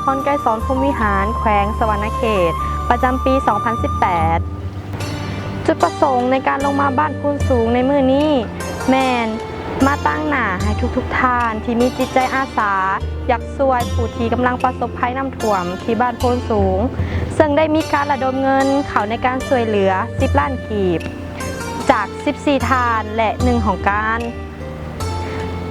ພອນໄກສອນ ພົມວິຫານ ແຂວງສະຫວັນນະເຂດ ປະຈຳປີສອງພັນສິບແປດ. ຈຸດປະສົງໃນການລົງມາບ້ານໂພນສູງໃນມື້ນີ້ ແມ່ນມາຕາງໜ້າໃຫ້ທຸກໆທ່ານທີ່ມີຈິດໃຈອາສາ ຢາກຊ່ວຍຜູ້ທີ່ກຳລັງປະສົບໄພນ້ຳຖ້ວມທີ່ບ້ານໂພນສູງ, ເຊິ່ງໄດ້ມີການລະດົມເງິນເຂົ້າໃນການຊ່ວຍເຫຼືອສິບລ້ານກີບ ຈາກສິບສີ່ທ່ານ ແລະ ໜຶ່ງຫ້ອງການ.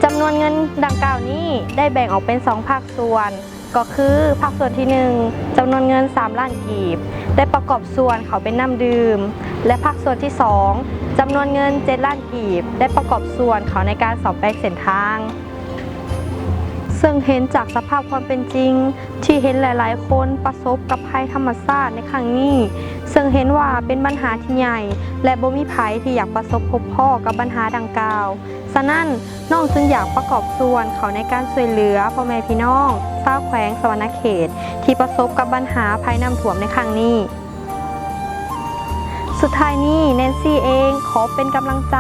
ຈຳນວນເງິນດັ່ງກ່າວນີ້ໄດ້ແບ່ງອອກເປັນສອງພາກສ່ວນ ກໍຄືພາກສ່ວນທີໜຶ່ງ ຈຳນວນເງິນສາມລ້ານກີບ ໄດ້ປະກອບສ່ວນເຂົ້າເປັນນ້ຳດື່ມ ແລະ ພາກສ່ວນທີສອງ ຈຳນວນເງິນເຈັດລ້ານກີບ ໄດ້ປະກອບສ່ວນເຂົ້າໃນການສ້ອມແປງເສັ້ນທາງ. ເຊິ່ງເຫັນຈາກສະພາບຄວາມເປັນຈິງ ທີ່ເຫັນຫຼາຍໆຄົນປະສົບກັບໄພທຳມະຊາດໃນຄັ້ງນີ້ ເຊິ່ງເຫັນວ່າເປັນບັນຫາທີ່ໃຫຍ່ ແລະ ບໍ່ມີໃຜທີ່ຢາກປະສົບພົບພໍ້ກັບບັນຫາດັ່ງກ່າວ. ສະນັ້ນ, ນ້ອງຈຶ່ງຢາກປະກອບສ່ວນເຂົ້າໃນການຊ່ວຍເຫຼືອພໍ່ແມ່ພີ່ນ້ອງຊາວແຂວງສະຫວັນນະເຂດ ທີ່ປະສົບກັບບັນຫາໄພນ້ຳຖ້ວມໃນຄັ້ງນີ້. ສຸດທ້າຍນີ້, ແນນຊີເອງຂໍເປັນກຳລັງໃຈ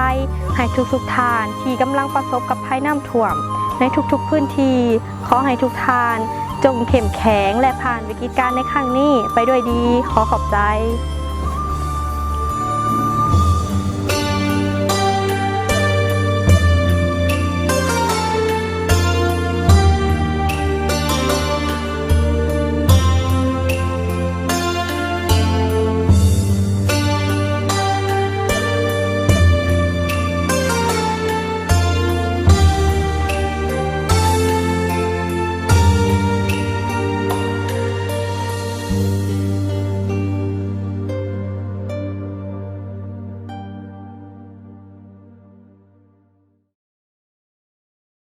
ໃຫ້ທຸກໆທ່ານທີ່ກຳລັງປະສົບກັບໄພນ້ຳຖ້ວມໃນທຸກໆພື້ນທີ່. ຂໍໃຫ້ທຸກທ່ານຈົ່ງເຂັ້ມແຂງ ແລະ ຜ່ານວິກິດການໃນຄັ້ງນີ້ໄປດ້ວຍດີ. ຂໍຂອບໃຈ.